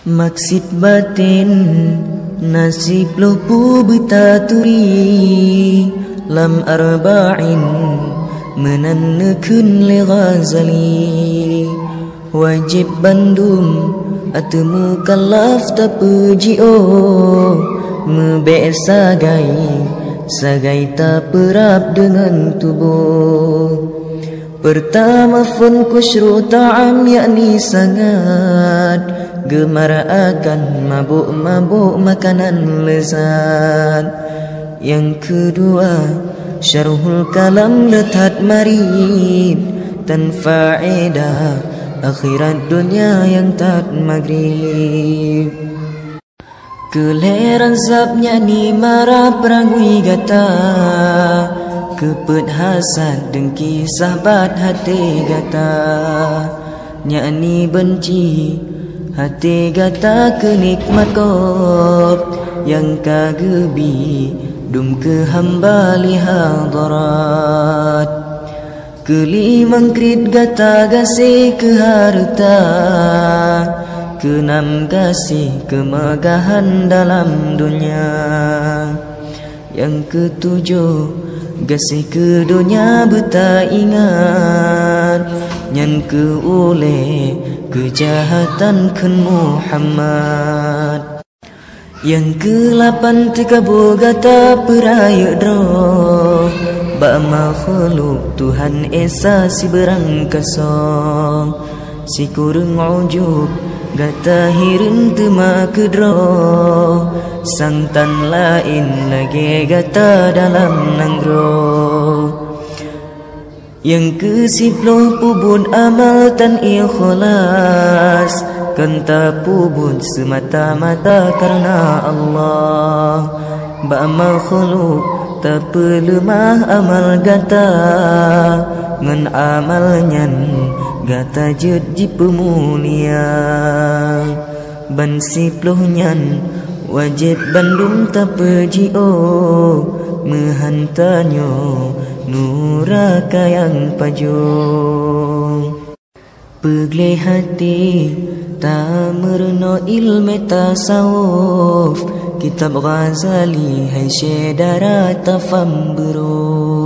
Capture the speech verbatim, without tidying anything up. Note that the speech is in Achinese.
Maksud baten na siploh peue beutaturi lam Arba'in, meunan neukheun lé Ghazali. Wajéb bandum ateueh mukallaf tapeujiôh, meubék sagai, sagai tapeurab deungon tuboh. Peurtama phon kusyru ta'am, yakni sangat geumar akan mabök-mabök makanan leuzat. Nyang keudua, syarhul kalam le that marit, tan faedah akhirat donya nyang that magrib. Keu lhèe ranzab nyan ni mara peurangui gata, keu peuet hasad deungki sabat até gata. Nyan ni beunci até gata keu nikmat gob nyang ka geubi dum keu hamba li hadarat. Keu limong kriet gata gaséh keu hareuta, keu nam gaséh keumeugahan dalam donya. Nyang keutujoh gaséh keu donya beutaingat, nyan keu ulée keujahatan kheun Muhammad. Nyang keulapan teukabu gata peurayeuk droe bak makhluk Tuhan Esa sibeurang kasoe. Sikureueng ujub gata hireuen teuma keudroe, sang tan laén lagée gata dalam nanggroe. Nyang keusiploh peubuet amal tan ikhlas, kan tapeubuet seumata-mata kareuna Allah. Bak makhluk tapeuleumah amal gata, ngon amal nyan gata jeuet jipeumulia. Ban siploh nyan wajéb bandum tapeujiôh, meuhan tanyoe nuraka nyang pajoh. Peugleh até tameurunoe ileumé tasawuf, kitab Ghazali hai syedara tafam beurôh.